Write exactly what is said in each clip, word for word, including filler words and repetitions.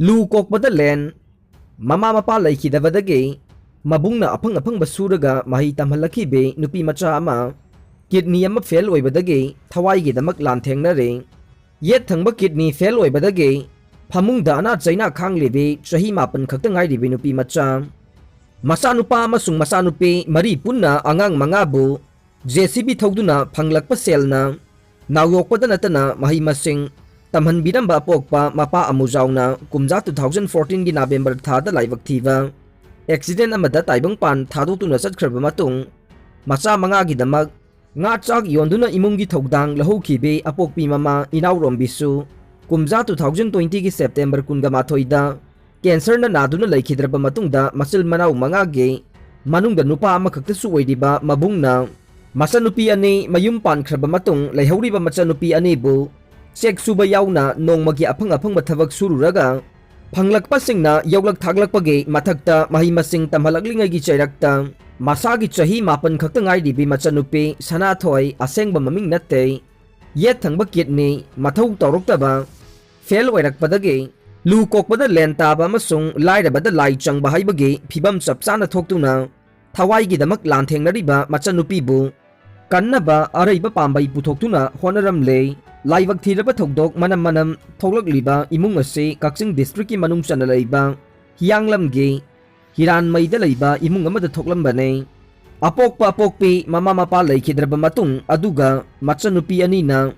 ꯂꯨ ꯀꯣꯛꯄꯗ ꯂꯦꯟ꯫ ꯃꯃꯥ ꯃꯄꯥ ꯂꯩꯈꯤꯗꯕꯗꯒꯤ ꯃꯕꯨꯡꯅ ꯑꯐꯪ ꯑꯐꯪꯕ ꯁꯨꯔꯒ ꯃꯍꯩ ꯇꯝꯍꯜꯂꯛꯈꯤꯕꯤ ꯅꯨꯄꯤ ꯃꯆꯥ ꯑꯃ ꯀꯤꯗꯅꯤ ꯑꯃ ꯐꯦꯜ ꯑꯣꯏꯕꯗꯒꯤ ꯊꯋꯥꯏꯒꯤꯗꯃꯛ ꯂꯥꯟꯊꯦꯡꯅꯔꯤ꯫ ꯌꯦꯠ ꯊꯪꯕ ꯀꯤꯗꯅꯤ ꯐꯦꯜ ꯑꯣꯏꯕꯗꯒꯤ ꯐꯃꯨꯡꯗ ꯑꯅꯥ ꯆꯩꯅꯥ ꯈꯥꯡꯂꯤꯕꯤ ꯆꯍꯤ ꯃꯥꯄꯟ ꯈꯛꯇ ꯉꯥꯏꯔꯤꯕꯤ ꯅꯨꯄꯤ ꯃꯆꯥ꯫ ꯃꯆꯥꯅꯨꯄꯥ ꯑꯃꯁꯨꯡ ꯃꯆꯥꯅꯨꯄꯤ ꯃꯔꯤ ꯄꯨꯟꯅ ꯑꯉꯥꯡ ꯃꯉꯥꯕꯨ ꯖꯦ ꯁꯤ ꯕꯤ ꯊꯧꯗꯨꯅ ꯐꯪꯂꯛꯄ ꯁꯦꯜꯅ ꯅꯥꯎꯌꯣꯛꯄꯗ ꯅꯠꯇꯅ ꯃꯍꯩ ꯃꯁꯤꯡ ꯇꯝꯍꯟꯕꯤꯔꯝꯕ ꯑꯄꯣꯛꯄ ꯃꯄꯥ ꯑꯃꯨꯖꯥꯎꯅ ꯀꯨꯝꯖꯥ two thousand fourteen ꯒꯤ ꯅꯕꯦꯝꯕꯔ ꯊꯥꯗ ꯂꯥꯏꯕꯛ ꯊꯤꯕ ꯑꯦꯛꯁꯤꯗꯦꯟ ꯑꯃꯗ ꯇꯥꯏꯕꯪꯄꯥꯟ ꯊꯥꯗꯣꯛꯇꯨꯅ ꯆꯠꯈ꯭ꯔꯕ ꯃꯇꯨꯡ, ꯃꯆꯥ ꯃꯉꯥꯒꯤꯗꯃꯛ ꯉꯥ ꯆꯥꯛ ꯌꯣꯟꯗꯨꯅ ꯏꯃꯨꯡꯒꯤ ꯊꯧꯗꯥꯡ ꯂꯧꯍꯧꯈꯤꯕꯤ ꯑꯄꯣꯛꯄꯤ ꯃꯃꯥ ꯏꯅꯥꯎꯔꯣꯝꯕꯤꯁꯨ ꯀꯨꯝꯖꯥ two thousand twenty ꯒꯤ ꯁꯦꯞꯇꯦꯝꯕꯔ ꯀꯨꯟꯒ ꯃꯥꯊꯣꯏꯗ ꯀꯦꯟꯁꯔꯅ ꯅꯥꯗꯨꯅ ꯂꯩꯈꯤꯗ꯭ꯔꯕ ꯃꯇꯨꯡꯗ ꯃꯆꯤꯜ ꯃꯅꯥꯎ ꯃꯉꯥꯒꯤ ꯃꯅꯨꯡꯗ ꯅꯨꯄꯥ ꯑꯃꯈꯛꯇꯁꯨ ꯑꯣꯏꯔꯤꯕ ꯃꯕꯨꯡꯅ ꯃꯆꯟꯅꯨꯄꯤ ꯑꯅꯤ ꯃꯌꯨꯝ ꯄꯥꯟꯈ꯭ꯔꯕ ꯃꯇꯨꯡ ꯂꯩꯍꯧꯔꯤꯕ ꯃꯆꯟꯅꯨꯄꯤ ꯑꯅꯤꯕꯨ ꯆꯦꯛ ꯁꯨꯕ ꯌꯥꯎꯅ ꯅꯣꯡꯃꯒꯤ ꯑꯐꯪ ꯑꯐꯪꯕ ꯊꯕꯛ ꯁꯨꯔꯨꯔꯒ ꯐꯪꯂꯛꯄꯁꯤꯡꯅ ꯌꯣꯛꯂꯛ ꯊꯥꯛꯂꯛꯄꯒꯤ ꯃꯊꯛꯇ ꯃꯍꯩ ꯃꯁꯤꯡ ꯇꯝꯍꯜꯂꯛꯂꯤꯉꯩꯒꯤ ꯆꯩꯔꯛꯇ ꯃꯁꯥꯒꯤ ꯆꯍꯤ ꯃꯥꯄꯟ ꯈꯛꯇ ꯉꯥꯏꯔꯤꯕꯤ ꯃꯆꯟꯅꯨꯄꯤ ꯁꯅꯥꯊꯣꯏ, ꯑꯁꯦꯡꯕ ꯃꯃꯤꯡ ꯅꯠꯇꯦ, ꯌꯦꯠ ꯊꯪꯕ ꯀꯤꯗꯅꯤ ꯃꯊꯧ ꯇꯧꯔꯛꯇꯕ ꯐꯦꯜ ꯑꯣꯏꯔꯛꯄꯗꯒꯤ ꯂꯨ ꯀꯣꯛꯄꯗ ꯂꯦꯟ ꯇꯥꯕ ꯑꯃꯁꯨꯡ ꯂꯥꯏꯔꯕꯗ ꯂꯥꯏ ꯆꯪꯕ ꯍꯥꯏꯕꯒꯤ ꯐꯤꯕꯝ ꯆꯞ ꯆꯥꯅ ꯊꯣꯛꯇꯨꯅ ꯊꯋꯥꯏꯒꯤꯗꯃꯛ ꯂꯥꯟꯊꯦꯡꯅꯔꯤꯕ ꯃꯆꯟꯅꯨꯄꯤꯕꯨ ꯀꯟꯅꯕ ꯑꯔꯩꯕ ꯄꯥꯝꯕꯩ ꯄꯨꯊꯣꯛꯇꯨꯅ ꯍꯣꯠꯅꯔꯝꯂꯦ꯫ ꯂꯥꯏꯕꯛ ꯊꯤꯔꯕ ꯊꯧꯗꯣꯛ ꯃꯅꯝ ꯃꯅꯝ ꯊꯣꯛꯂꯛꯂꯤꯕ ꯏꯃꯨꯡ ꯑꯁꯤ ꯀꯛꯆꯤꯡ ꯗꯤꯁꯇ꯭ꯔꯤꯛꯀꯤ ꯃꯅꯨꯡ ꯆꯟꯅ ꯂꯩꯕ ꯍꯤꯌꯥꯡꯂꯝꯒꯤ ꯍꯤꯔꯥꯟꯃꯩꯗ ꯂꯩꯕ ꯏꯃꯨꯡ ꯑꯃꯗ ꯊꯣꯛꯂꯝꯕꯅꯦ꯫ ꯑꯄꯣꯛꯄ ꯑꯄꯣꯛꯄꯤ ꯃꯃꯥ ꯃꯄꯥ ꯂꯩꯈꯤꯗ꯭ꯔꯕ ꯃꯇꯨꯡ ꯑꯗꯨꯒ ꯃꯆꯟꯅꯨꯄꯤ ꯑꯅꯤꯅ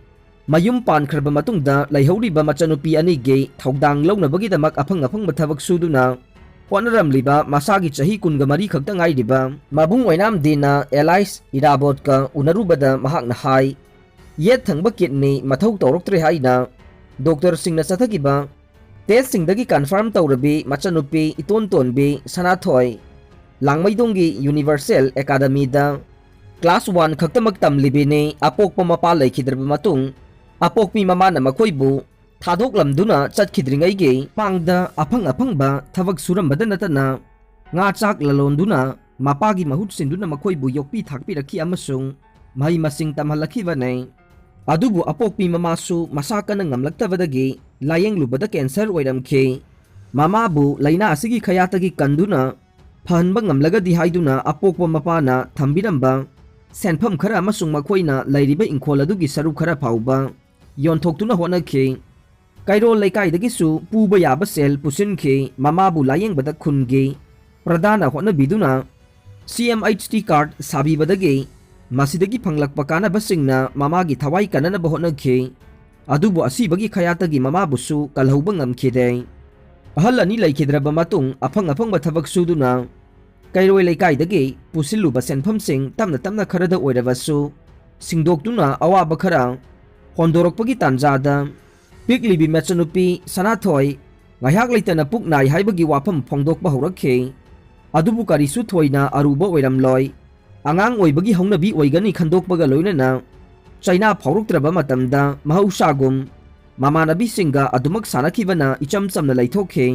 ꯃꯌꯨꯝ ꯄꯥꯟꯈ꯭ꯔꯕ ꯃꯇꯨꯡꯗ ꯂꯩꯍꯧꯔꯤꯕ ꯃꯆꯟꯅꯨꯄꯤ ꯑꯅꯤꯒꯤ ꯊꯧꯗꯥꯡ ꯂꯧꯅꯕꯒꯤꯗꯃꯛ ꯑꯐꯪ ꯑꯐꯪꯕ ꯊꯕꯛ ꯁꯨꯗꯨꯅ ꯍꯣꯠꯅꯔꯝꯂꯤꯕ ꯃꯁꯥꯒꯤ ꯆꯍꯤ ꯀꯨꯟꯒ ꯃꯔꯤ ꯈꯛꯇ ꯉꯥꯏꯔꯤꯕ ꯃꯕꯨꯡ ꯑꯣꯏꯅꯥꯝꯗꯤꯅ ꯑꯦꯂꯥꯏꯁ ꯏꯔꯥꯕꯣꯠꯀ ꯎꯅꯔꯨꯕꯗ ꯃꯍꯥꯛꯅ ꯍꯥꯏ, ꯌꯦꯠ ꯊꯪꯕ ꯀꯤꯗꯅꯤ ꯃꯊꯧ ꯇꯧꯔꯛꯇ꯭ꯔꯦ ꯍꯥꯏꯅ ꯗꯣꯛꯇꯔꯁꯤꯡꯅ ꯆꯠꯊꯈꯤꯕ ꯇꯦꯁꯁꯤꯡꯗꯒꯤ ꯀꯟꯐꯥꯔꯝ ꯇꯧꯔꯕꯤ ꯃꯆꯟꯅꯨꯄꯤ ꯏꯇꯣꯟ ꯇꯣꯟꯕꯤ ꯁꯅꯥꯊꯣꯏ ꯂꯥꯡꯃꯩꯗꯣꯡꯒꯤ ꯌꯨꯅꯤꯚꯔꯁꯦꯜ ꯑꯦꯀꯥꯗꯃꯤꯗ ꯀ꯭ꯂꯥꯁ ꯋꯥꯟ ꯈꯛꯇꯃꯛ ꯇꯝꯂꯤꯕꯤꯅꯤ꯫ ꯑꯄꯣꯛꯄ ꯃꯄꯥ ꯂꯩꯈꯤꯗ꯭ꯔꯕ ꯃꯇꯨꯡ ꯑꯄꯣꯛꯄꯤ ꯃꯃꯥꯅ ꯃꯈꯣꯏꯕꯨ ꯊꯥꯗꯣꯛꯂꯝꯗꯨꯅ ꯆꯠꯈꯤꯗ꯭ꯔꯤꯉꯩꯒꯤ ꯃꯃꯥꯡꯗ ꯑꯐꯪ ꯑꯐꯪꯕ ꯊꯕꯛ ꯁꯨꯔꯝꯕꯗ ꯅꯠꯇꯅ ꯉꯥ ꯆꯥꯛ ꯂꯂꯣꯟꯗꯨꯅ ꯃꯄꯥꯒꯤ ꯃꯍꯨꯠ ꯁꯤꯟꯗꯨꯅ ꯃꯈꯣꯏꯕꯨ ꯌꯣꯛꯄꯤ ꯊꯥꯛꯄꯤꯔꯛꯈꯤ ꯑꯃꯁꯨꯡ ꯃꯍꯩ ꯃꯁꯤꯡ ꯇꯝꯍꯜꯂꯛꯈꯤꯕꯅꯤ꯫ ꯑꯗꯨꯕꯨ ꯑꯄꯣꯛꯄꯤ ꯃꯃꯥꯁꯨ ꯃꯁꯥ ꯀꯟꯅ ꯉꯝꯂꯛꯇꯕꯗꯒꯤ ꯂꯥꯌꯦꯡꯂꯨꯕꯗ ꯀꯦꯟꯁꯔ ꯑꯣꯏꯔꯝꯈꯤ꯫ ꯃꯃꯥꯕꯨ ꯂꯥꯏꯅꯥ ꯑꯁꯤꯒꯤ ꯈꯌꯥꯠꯇꯒꯤ ꯀꯟꯗꯨꯅ ꯐꯍꯟꯕ ꯉꯝꯂꯒꯗꯤ ꯍꯥꯏꯗꯨꯅ ꯑꯄꯣꯛꯄ ꯃꯄꯥꯅ ꯊꯝꯕꯤꯔꯝꯕ ꯁꯦꯟꯐꯝ ꯈꯔ ꯑꯃꯁꯨꯡ ꯃꯈꯣꯏꯅ ꯂꯩꯔꯤꯕ ꯏꯪꯈꯣꯜ ꯑꯗꯨꯒꯤ ꯁꯔꯨꯛ ꯈꯔ ꯐꯥꯎꯕ ꯌꯣꯟꯊꯣꯛꯇꯨꯅ ꯍꯣꯠꯅꯈꯤ꯫ ꯀꯩꯔꯣꯜ ꯂꯩꯀꯥꯏꯗꯒꯤꯁꯨ ꯄꯨꯕ ꯌꯥꯕ ꯁꯦꯜ ꯄꯨꯁꯤꯟꯈꯤ꯫ ꯃꯃꯥꯕꯨ ꯂꯥꯌꯦꯡꯕꯗ ꯈꯨꯟꯒꯤ ꯄ꯭ꯔꯙꯥꯅ ꯍꯣꯠꯅꯕꯤꯗꯨꯅ ꯁꯤ ꯑꯦꯝ ꯑꯩꯆ ꯇꯤ ꯀꯥꯔꯗ ꯁꯥꯕꯤꯕꯗꯒꯤ ꯃꯁꯤꯗꯒꯤ ꯐꯪꯂꯛꯄ ꯀꯥꯟꯅꯕꯁꯤꯡꯅ ꯃꯃꯥꯒꯤ ꯊꯋꯥꯏ ꯀꯟꯅꯅꯕ ꯍꯣꯠꯅꯈꯤ꯫ ꯑꯗꯨꯕꯨ ꯑꯁꯤꯕꯒꯤ ꯈꯌꯥꯠꯇꯒꯤ ꯃꯃꯥꯕꯨꯁꯨ ꯀꯜꯍꯧꯕ ꯉꯝꯈꯤꯗꯦ꯫ ꯑꯍꯜ ꯑꯅꯤ ꯂꯩꯈꯤꯗ꯭ꯔꯕ ꯃꯇꯨꯡ ꯑꯐꯪ ꯑꯐꯪꯕ ꯊꯕꯛ ꯁꯨꯗꯨꯅ ꯀꯩꯔꯣꯏ ꯂꯩꯀꯥꯏꯗꯒꯤ ꯄꯨꯁꯤꯜꯂꯨꯕ ꯁꯦꯟꯐꯝꯁꯤꯡ ꯇꯞꯅ ꯇꯞꯅ ꯈꯔꯗ ꯑꯣꯏꯔꯕꯁꯨ ꯁꯤꯡꯗꯣꯛꯇꯨꯅ ꯑꯋꯥꯕ ꯈꯔ ꯍꯣꯟꯗꯣꯔꯛꯄꯒꯤ ꯇꯥꯟꯖꯥꯗ ꯄꯤꯛꯂꯤꯕꯤ ꯃꯆꯟꯅꯨꯄꯤ ꯁꯅꯥꯊꯣꯏ ꯉꯥꯏꯍꯥꯛ ꯂꯩꯇꯅ ꯄꯨꯛ ꯅꯥꯏ ꯍꯥꯏꯕꯒꯤ ꯋꯥꯐꯝ ꯐꯣꯡꯗꯣꯛꯄ ꯍꯧꯔꯛꯈꯤ꯫ ꯑꯗꯨꯕꯨ ꯀꯔꯤꯁꯨ ꯊꯣꯏꯅ ꯑꯔꯨꯕ ꯑꯣꯏꯔꯝꯂꯣꯏ꯫ ꯑꯉꯥꯡ ꯑꯣꯏꯕꯒꯤ ꯍꯧꯅꯕꯤ ꯑꯣꯏꯒꯅꯤ ꯈꯟꯗꯣꯛꯄꯒ ꯂꯣꯏꯅꯅ ꯆꯩꯅꯥ ꯐꯥꯎꯔꯛꯇ꯭ꯔꯕ ꯃꯇꯝꯗ ꯃꯍꯧꯁꯥꯒꯨꯝ ꯃꯃꯥꯟꯅꯕꯤꯁꯤꯡꯒ ꯑꯗꯨꯃꯛ ꯁꯥꯟꯅꯈꯤꯕꯅ ꯏꯆꯝ ꯆꯝꯅ ꯂꯩꯊꯣꯛꯈꯤ꯫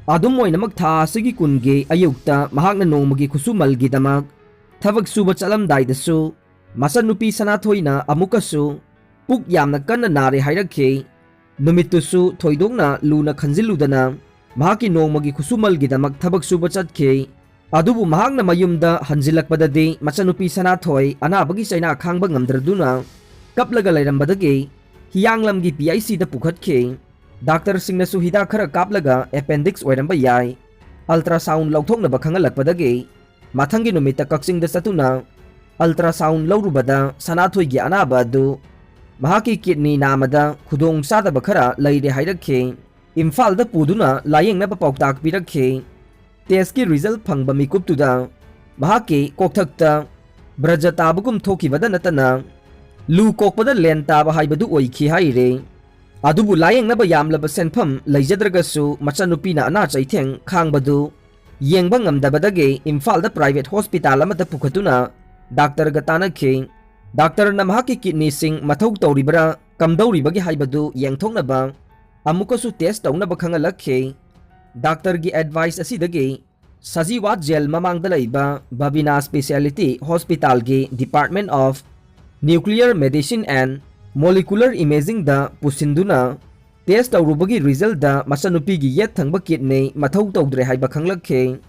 ꯑꯗꯨꯝ ꯑꯣꯏꯅꯃꯛ ꯊꯥ ꯑꯁꯤꯒꯤ ꯀꯨꯟꯒꯤ ꯑꯌꯨꯛꯇ ꯃꯍꯥꯛꯅ ꯅꯣꯡꯃꯒꯤ ꯈꯨꯠꯁꯨꯃꯜꯒꯤꯗꯃꯛ ꯊꯕꯛ ꯁꯨꯕ ꯆꯠꯂꯝꯗꯥꯏꯗꯁꯨ ꯃꯆꯟꯅꯨꯄꯤ ꯁꯅꯥꯊꯣꯏꯅ ꯑꯃꯨꯛꯀꯁꯨ ꯄꯨꯛ ꯌꯥꯝꯅ ꯀꯟꯅ ꯅꯥꯔꯦ ꯍꯥꯏꯔꯛꯈꯤ꯫ ꯅꯨꯃꯤꯠꯇꯨꯁꯨ ꯊꯣꯏꯗꯣꯛꯅ ꯂꯨꯅ ꯈꯟꯖꯤꯜꯂꯨꯗꯅ ꯃꯍꯥꯛꯀꯤ ꯅꯣꯡꯃꯒꯤ ꯈꯨꯠꯁꯨꯃꯜꯒꯤꯗꯃꯛ ꯊꯕꯛ ꯁꯨꯕ ꯆꯠꯈꯤ꯫ ꯑꯗꯨꯕꯨ ꯃꯍꯥꯛꯅ ꯃꯌꯨꯝꯗ ꯍꯟꯖꯤꯜꯂꯛꯄꯗꯗꯤ ꯃꯆꯟꯅꯨꯄꯤ ꯁꯅꯥꯊꯣꯏ ꯑꯅꯥꯕꯒꯤ ꯆꯩꯅꯥ ꯈꯥꯡꯕ ꯉꯝꯗ꯭ꯔꯗꯨꯅ ꯀꯞꯂꯒ ꯂꯩꯔꯝꯕꯗꯒꯤ ꯍꯤꯌꯥꯡꯂꯝꯒꯤ ꯄꯤ ꯑꯩꯆ ꯁꯤꯗ ꯄꯨꯈꯠꯈꯤ꯫ ꯗꯥꯛꯇꯔꯁꯤꯡꯅꯁꯨ ꯍꯤꯗꯥꯛ ꯈꯔ ꯀꯥꯞꯂꯒ ꯑꯦꯄꯦꯟꯗꯤꯛꯁ ꯑꯣꯏꯔꯝꯕ ꯌꯥꯏ꯫ ꯑꯜꯇ꯭ꯔꯥꯁꯥꯎꯟ ꯂꯧꯊꯣꯛꯅꯕ ꯈꯪꯍꯜꯂꯛꯄꯗꯒꯤ ꯃꯊꯪꯒꯤ ꯅꯨꯃꯤꯠꯇ ꯀꯛꯆꯤꯡꯗ ꯆꯠꯇꯨꯅ ꯑꯜꯇ꯭ꯔꯥꯁꯥꯎꯟ ꯂꯧꯔꯨꯕꯗ ꯁꯅꯥꯊꯣꯏꯒꯤ ꯑꯅꯥꯕ ꯑꯗꯨ ꯃꯍꯥꯛꯀꯤ ꯀꯤꯗꯅꯤ ꯅꯥꯝꯃꯗ ꯈꯨꯗꯣꯡ ꯆꯥꯗꯕ ꯈꯔ ꯂꯩꯔꯦ ꯍꯥꯏꯔꯛꯈꯤ꯫ ꯏꯝꯐꯥꯜꯗ ꯄꯨꯗꯨꯅ ꯂꯥꯌꯦꯡꯅꯕ ꯄꯥꯎꯇꯥꯛ ꯄꯤꯔꯛꯈꯤ꯫ ꯇꯦꯁꯀꯤ ꯔꯤꯖꯜ ꯐꯪꯕ ꯃꯤꯀꯨꯞꯇꯨꯗ ꯃꯍꯥꯛꯀꯤ ꯀꯣꯛꯊꯛꯇ ꯕ꯭ꯔꯖ ꯇꯥꯕꯒꯨꯝ ꯊꯣꯛꯈꯤꯕꯗ ꯅꯠꯇꯅ ꯂꯨ ꯀꯣꯛꯄꯗ ꯂꯦꯟ ꯇꯥꯕ ꯍꯥꯏꯕꯗꯨ ꯑꯣꯏꯈꯤ ꯍꯥꯏꯔꯦ꯫ ꯑꯗꯨꯕꯨ ꯂꯥꯌꯦꯡꯅꯕ ꯌꯥꯝꯂꯕ ꯁꯦꯟꯐꯝ ꯂꯩꯖꯗ꯭ꯔꯒꯁꯨ ꯃꯆꯟꯅꯨꯄꯤꯅ ꯑꯅꯥ ꯆꯩꯊꯦꯡ ꯈꯥꯡꯕꯗꯨ ꯌꯦꯡꯕ ꯉꯝꯗꯕꯗꯒꯤ ꯏꯝꯐꯥꯜꯗ ꯄ꯭ꯔꯥꯏꯚꯦꯠ ꯍꯣꯁꯄꯤꯇꯥꯜ ꯑꯃꯗ ꯄꯨꯈꯠꯇꯨꯅ ꯗꯥꯛꯇꯔꯒ ꯇꯥꯟꯅꯈꯤ꯫ ꯗꯥꯛꯇꯔꯅ ꯃꯍꯥꯛꯀꯤ ꯀꯤꯗꯅꯤꯁꯤꯡ ꯃꯊꯧ ꯇꯧꯔꯤꯕ꯭ꯔꯥ ꯀꯝꯗꯧꯔꯤꯕꯒꯦ ꯍꯥꯏꯕꯗꯨ ꯌꯦꯡꯊꯣꯛꯅꯕ ꯑꯃꯨꯛꯀꯁꯨ ꯇꯦꯁ ꯇꯧꯅꯕ ꯈꯪꯍꯜꯂꯛꯈꯤ꯫ ꯗꯥꯛꯇꯔꯒꯤ ꯑꯦꯗꯚꯥꯏꯁ ꯑꯁꯤꯗꯒꯤ ꯁꯖꯤꯋꯥ ꯖꯦꯜ ꯃꯃꯥꯡꯗ ꯂꯩꯕ ꯕꯕꯤꯅꯥ ꯁ꯭ꯄꯦꯁꯤꯌꯦꯂꯤꯇꯤ ꯍꯣꯁꯄꯤꯇꯥꯜꯒꯤ Department of Nuclear Medicine and Molecular Imagingꯗ ꯄꯨꯁꯤꯟꯗꯨꯅ Test ꯇꯧꯔꯨꯕꯒꯤ resultꯇ ꯃꯆꯟꯅꯨꯄꯤꯒꯤ ꯌꯦꯠ ꯊꯪꯕ kidney ꯃꯊꯧ ꯇꯧꯗ꯭ꯔꯦ ꯍꯥꯏꯕ ꯈꯪꯂꯛꯈꯤ꯫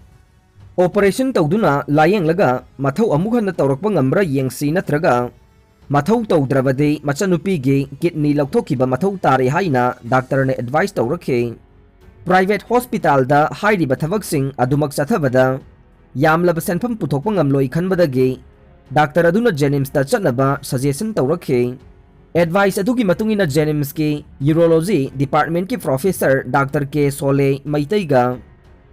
Operation ꯇꯧꯗꯨꯅ ꯂꯥꯌꯦꯡꯂꯒ ꯃꯊꯧ ꯑꯃꯨꯛ ꯍꯟꯅ ꯇꯧꯔꯛꯄ ꯉꯝꯕ꯭ꯔꯥ ꯌꯦꯡꯁꯤ, ꯅꯠꯇ꯭ꯔꯒ ꯃꯊꯧ ꯇꯧꯗ꯭ꯔꯕꯗꯤ ꯃꯆꯟꯅꯨꯄꯤꯒꯤ kidney ꯂꯧꯊꯣꯛꯈꯤꯕ ꯃꯊꯧ ꯇꯥꯔꯦ ꯍꯥꯏꯅ doctorꯅ advice ꯇꯧꯔꯛꯈꯤ꯫ Private hospitalꯗ ꯍꯥꯏꯔꯤꯕ ꯊꯕꯛꯁꯤꯡ ꯑꯗꯨꯃꯛ ꯆꯠꯊꯕꯗ ꯌꯥꯝꯂꯕ ꯁꯦꯟꯐꯝ ꯄꯨꯊꯣꯛꯄ ꯉꯝꯂꯣꯏ ꯈꯟꯕꯗꯒꯤ doctor ꯑꯗꯨꯅ JNIMSꯇ ꯆꯠꯅꯕ suggestion ꯇꯧꯔꯛꯈꯤ꯫ Advice ꯑꯗꯨꯒꯤ ꯃꯇꯨꯡ ꯏꯟꯅ JNIMSꯀꯤ Urology Departmentꯀꯤ Professor Doctor K ꯁꯣꯂꯦ ꯃꯩꯇꯩꯒ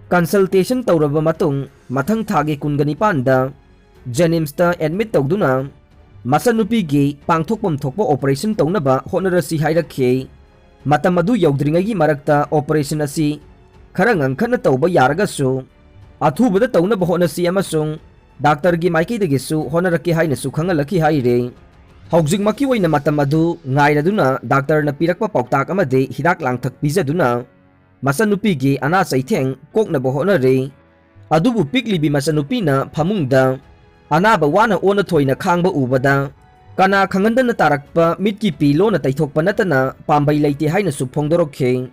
consultation ꯇꯧꯔꯕ ꯃꯇꯨꯡ, ꯃꯊꯪ ꯊꯥꯒꯤ ꯀꯨꯟꯒ ꯅꯤꯄꯥꯟꯗ JNIMSꯇ admit ꯇꯧꯗꯨꯅ ꯃꯆꯟꯅꯨꯄꯤꯒꯤ ꯄꯥꯡꯊꯣꯛꯐꯝ ꯊꯣꯛꯄ operation ꯇꯧꯅꯕ ꯍꯣꯠꯅꯔꯁꯤ ꯍꯥꯏꯔꯛꯈꯤ꯫ ꯃꯇꯝ ꯑꯗꯨ ꯌꯧꯗ꯭ꯔꯤꯉꯩꯒꯤ ꯃꯔꯛꯇ operation ꯑꯁꯤ ꯈꯔ ꯉꯟꯈꯠꯅ ꯇꯧꯕ ꯌꯥꯔꯒꯁꯨ, ꯑꯊꯨꯕꯗ ꯇꯧꯅꯕ ꯍꯣꯠꯅꯁꯤ ꯑꯃꯁꯨꯡ doctorꯒꯤ ꯃꯥꯏꯀꯩꯗꯒꯤꯁꯨ ꯍꯣꯠꯅꯔꯛꯀꯦ ꯍꯥꯏꯅꯁꯨ ꯈꯪꯍꯜꯂꯛꯈꯤ ꯍꯥꯏꯔꯤ꯫ ꯍꯧꯖꯤꯛꯃꯛꯀꯤ ꯑꯣꯏꯅ ꯃꯇꯝ ꯑꯗꯨ ꯉꯥꯏꯔꯗꯨꯅ doctorꯅ ꯄꯤꯔꯛꯄ ꯄꯥꯎꯇꯥꯛ ꯑꯃꯗꯤ ꯍꯤꯗꯥꯛ ꯂꯥꯡꯊꯛ ꯄꯤꯖꯗꯨꯅ ꯃꯆꯟꯅꯨꯄꯤꯒꯤ ꯑꯅꯥ ꯆꯩꯊꯦꯡ ꯀꯣꯛꯅꯕ ꯍꯣꯠꯅꯔꯤ꯫ ꯑꯗꯨꯕꯨ ꯄꯤꯛꯂꯤꯕꯤ ꯃꯆꯟꯅꯨꯄꯤꯅ ꯐꯃꯨꯡꯗ ꯑꯅꯥꯕ ꯋꯥꯅ ꯑꯣꯟꯅ ꯊꯣꯏꯅ ꯈꯥꯡꯕ ꯎꯕꯗ, ꯀꯅꯥ ꯈꯪꯍꯟꯗꯅ ꯇꯥꯔꯛꯄ ꯃꯤꯠꯀꯤ ꯄꯤ ꯂꯣꯟꯅ ꯇꯩꯊꯣꯛꯄ ꯅꯠꯇꯅ ꯄꯥꯝꯕꯩ ꯂꯩꯇꯦ ꯍꯥꯏꯅꯁꯨ ꯐꯣꯡꯗꯣꯔꯛꯈꯤ꯫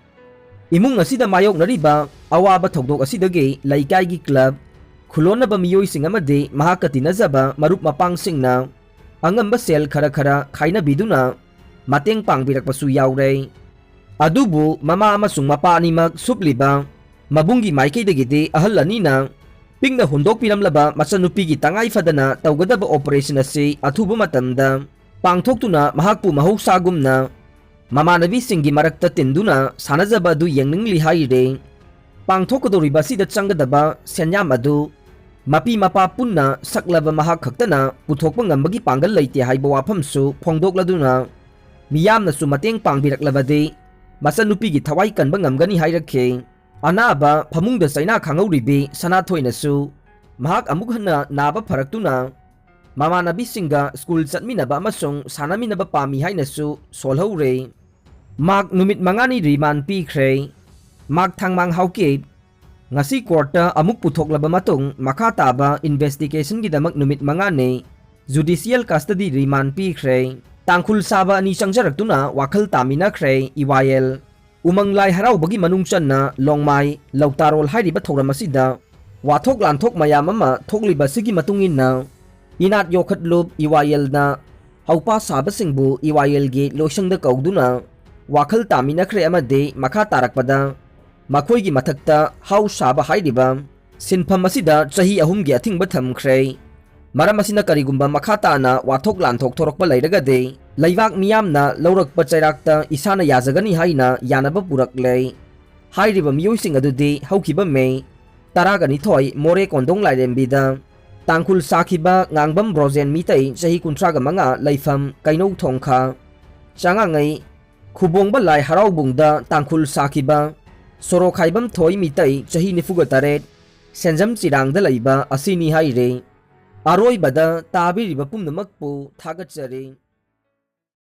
ꯏꯃꯨꯡ ꯑꯁꯤꯗ ꯃꯥꯌꯣꯛꯅꯔꯤꯕ ꯑꯋꯥꯕ ꯊꯧꯗꯣꯛ ꯑꯁꯤꯗꯒꯤ ꯂꯩꯀꯥꯏꯒꯤ club, ꯈꯨꯂꯣꯟꯅꯕ ꯃꯤꯑꯣꯏꯁꯤꯡ ꯑꯃꯗꯤ ꯃꯍꯥꯛꯀ ꯇꯤꯟꯅꯖꯕ ꯃꯔꯨꯞ ꯃꯄꯥꯡꯁꯤꯡꯅ ꯑꯉꯝꯕ ꯁꯦꯜ ꯈꯔ ꯈꯔ ꯈꯥꯏꯅꯕꯤꯗꯨꯅ ꯃꯇꯦꯡ ꯄꯥꯡꯕꯤꯔꯛꯄꯁꯨ ꯌꯥꯎꯔꯦ꯫ ꯑꯗꯨꯕꯨ ꯃꯃꯥ ꯑꯃꯁꯨꯡ ꯃꯄꯥ ꯑꯅꯤꯃꯛ ꯁꯨꯞꯂꯤꯕ ꯃꯕꯨꯡꯒꯤ ꯃꯥꯏꯀꯩꯗꯒꯤꯗꯤ ꯑꯍꯜ ꯑꯅꯤꯅ ꯄꯤꯛꯅ ꯍꯨꯟꯗꯣꯛꯄꯤꯔꯝꯂꯕ ꯃꯆꯟꯅꯨꯄꯤꯒꯤ ꯇꯉꯥꯏ ꯐꯗꯅ ꯇꯧꯒꯗꯕ operation ꯑꯁꯤ ꯑꯊꯨꯕ ꯃꯇꯝꯗ ꯄꯥꯡꯊꯣꯛꯇꯨꯅ ꯃꯍꯥꯛꯄꯨ ꯃꯍꯧꯁꯥꯒꯨꯝꯅ ꯃꯃꯥꯟꯅꯕꯤꯁꯤꯡꯒꯤ ꯃꯔꯛꯇ ꯇꯤꯟꯗꯨꯅ ꯁꯥꯟꯅꯖꯕ ꯑꯗꯨ ꯌꯦꯡꯅꯤꯡꯂꯤ ꯍꯥꯏꯔꯤ꯫ ꯄꯥꯡꯊꯣꯛꯀꯗꯧꯔꯤꯕ ꯑꯁꯤꯗ ꯆꯪꯒꯗꯕ ꯁꯦꯟꯌꯥꯝ ꯑꯗꯨ ꯃꯄꯤ ꯃꯄꯥ ꯄꯨꯟꯅ ꯁꯛꯂꯕ ꯃꯍꯥꯛ ꯈꯛꯇꯅ ꯄꯨꯊꯣꯛꯄ ꯉꯝꯕꯒꯤ ꯄꯥꯡꯒꯜ ꯂꯩꯇꯦ ꯍꯥꯏꯕ ꯋꯥꯐꯝꯁꯨ ꯐꯣꯡꯗꯣꯛꯂꯗꯨꯅ, ꯃꯤꯌꯥꯝꯅꯁꯨ ꯃꯇꯦꯡ ꯄꯥꯡꯕꯤꯔꯛꯂꯕꯗꯤ ꯃꯆꯟꯅꯨꯄꯤꯒꯤ ꯊꯋꯥꯏ ꯀꯟꯕ ꯉꯝꯒꯅꯤ ꯍꯥꯏꯔꯛꯈꯤ꯫ ꯑꯅꯥꯕ ꯐꯃꯨꯡꯗ ꯆꯩꯅꯥ ꯈꯥꯡꯍꯧꯔꯤꯕꯤ ꯁꯅꯥꯊꯣꯏꯅꯁꯨ ꯃꯍꯥꯛ ꯑꯃꯨꯛ ꯍꯟꯅ ꯅꯥꯕ ꯐꯔꯛꯇꯨꯅ ꯃꯃꯥꯟꯅꯕꯤꯁꯤꯡꯒ school ꯆꯠꯃꯤꯟꯅꯕ ꯑꯃꯁꯨꯡ ꯁꯥꯟꯅꯃꯤꯟꯅꯕ ꯄꯥꯝꯃꯤ ꯍꯥꯏꯅꯁꯨ ꯁꯣꯜꯍꯧꯔꯦ꯫ ꯃꯍꯥꯛ ꯅꯨꯃꯤꯠ ꯃꯉꯥꯅꯤ remand ꯄꯤꯈ꯭ꯔꯦ꯫ ꯃꯍꯥꯛ ꯊꯥꯡꯃꯥꯡ ꯍꯥꯎꯀꯤꯞ ꯉꯁꯤ courtꯇ ꯑꯃꯨꯛ ꯄꯨꯊꯣꯛꯂꯕ ꯃꯇꯨꯡ ꯃꯈꯥ ꯇꯥꯕ investigationꯒꯤꯗꯃꯛ ꯅꯨꯃꯤꯠ ꯃꯉꯥꯅꯤ judicial custody remand ꯄꯤꯈ꯭ꯔꯦ꯫ ꯇꯥꯡꯈꯨꯜ ꯁꯥꯕ ꯑꯅꯤ ꯆꯪꯖꯔꯛꯇꯨꯅ ꯋꯥꯈꯜ ꯇꯥꯃꯤꯟꯅꯈ꯭ꯔꯦ꯫ ꯏ ꯋꯥꯏ ꯑꯦꯜ ꯎꯃꯪ ꯂꯥꯏ ꯍꯔꯥꯎꯕꯒꯤ ꯃꯅꯨꯡ ꯆꯟꯅ ꯂꯣꯡꯃꯥꯏ, ꯂꯧꯇꯥꯔꯣꯜ ꯍꯥꯏꯔꯤꯕ ꯊꯧꯔꯝ ꯑꯁꯤꯗ ꯋꯥꯊꯣꯛ ꯂꯥꯟꯊꯣꯛ ꯃꯌꯥꯝ ꯑꯃ ꯊꯣꯛꯂꯤꯕ ꯑꯁꯤꯒꯤ ꯃꯇꯨꯡ ꯏꯟꯅ ꯏꯅꯥꯠ ꯌꯣꯛꯈꯠꯂꯨꯞ ꯏ ꯋꯥꯏ ꯑꯦꯜꯅ ꯍꯧꯄꯥ ꯁꯥꯕꯁꯤꯡꯕꯨ ꯏ ꯋꯥꯏ ꯑꯦꯜꯒꯤ ꯂꯣꯏꯁꯪꯗ ꯀꯧꯗꯨꯅ ꯋꯥꯈꯜ ꯇꯥꯃꯤꯟꯅꯈ꯭ꯔꯦ ꯑꯃꯗꯤ ꯃꯈꯥ ꯇꯥꯔꯛꯄꯗ ꯃꯈꯣꯏꯒꯤ ꯃꯊꯛꯇ ꯍꯥꯎ ꯁꯥꯕ ꯍꯥꯏꯔꯤꯕ ꯁꯤꯟꯐꯝ ꯑꯁꯤꯗ ꯆꯍꯤ ꯑꯍꯨꯝꯒꯤ ꯑꯊꯤꯡꯕ ꯊꯝꯈ꯭ꯔꯦ꯫ ꯃꯔꯝ ꯑꯁꯤꯅ ꯀꯔꯤꯒꯨꯝꯕ ꯃꯈꯥ ꯇꯥꯅ ꯋꯥꯊꯣꯛ ꯂꯥꯟꯊꯣꯛ ꯊꯣꯔꯛꯄ ꯂꯩꯔꯒꯗꯤ ꯂꯩꯕꯥꯛ ꯃꯤꯌꯥꯝꯅ ꯂꯧꯔꯛꯄ ꯆꯩꯔꯥꯛꯇ ꯏꯁꯥꯅ ꯌꯥꯖꯒꯅꯤ ꯍꯥꯏꯅ ꯌꯥꯅꯕ ꯄꯨꯔꯛꯂꯦ꯫ ꯍꯥꯏꯔꯤꯕ ꯃꯤꯑꯣꯏꯁꯤꯡ ꯑꯗꯨꯗꯤ ꯍꯧꯈꯤꯕ ꯃꯦ ꯇꯔꯥꯒ ꯅꯤꯊꯣꯏ ꯃꯣꯔꯦ ꯀꯣꯟꯗꯣꯡ ꯂꯥꯏꯔꯦꯝꯕꯤꯗ ꯇꯥꯡꯈꯨꯜ ꯁꯥꯈꯤꯕ ꯉꯥꯡꯕꯝ ꯕ꯭ꯔꯣꯖꯦꯟ ꯃꯤꯇꯩ ꯆꯍꯤ ꯀꯨꯟꯊ꯭ꯔꯥꯒ ꯃꯉꯥ ꯂꯩꯐꯝ ꯀꯩꯅꯧ ꯊꯣꯡꯈꯥ ꯆꯉꯥꯡꯉꯩ ꯈꯨꯕꯣꯡꯕ ꯂꯥꯏ ꯍꯔꯥꯎꯕꯨꯡꯗ ꯇꯥꯡꯈꯨꯜ ꯁꯥꯈꯤꯕ ꯁꯣꯔꯣꯈꯥꯏꯕꯝ ꯊꯣꯏ ꯃꯤꯇꯩ ꯆꯍꯤ ꯅꯤꯐꯨꯒ ꯇꯔꯦꯠ ꯁꯦꯟꯖꯝ ꯆꯤꯔꯥꯡꯗ ꯂꯩꯕ ꯑꯁꯤꯅꯤ ꯍꯥꯏꯔꯦ꯫ ꯑꯔꯣꯏꯕꯗ ꯇꯥꯕꯤꯔꯤꯕ ꯄꯨꯝꯅꯃꯛꯄꯨ ꯊꯥꯒꯠꯆꯔꯤ꯫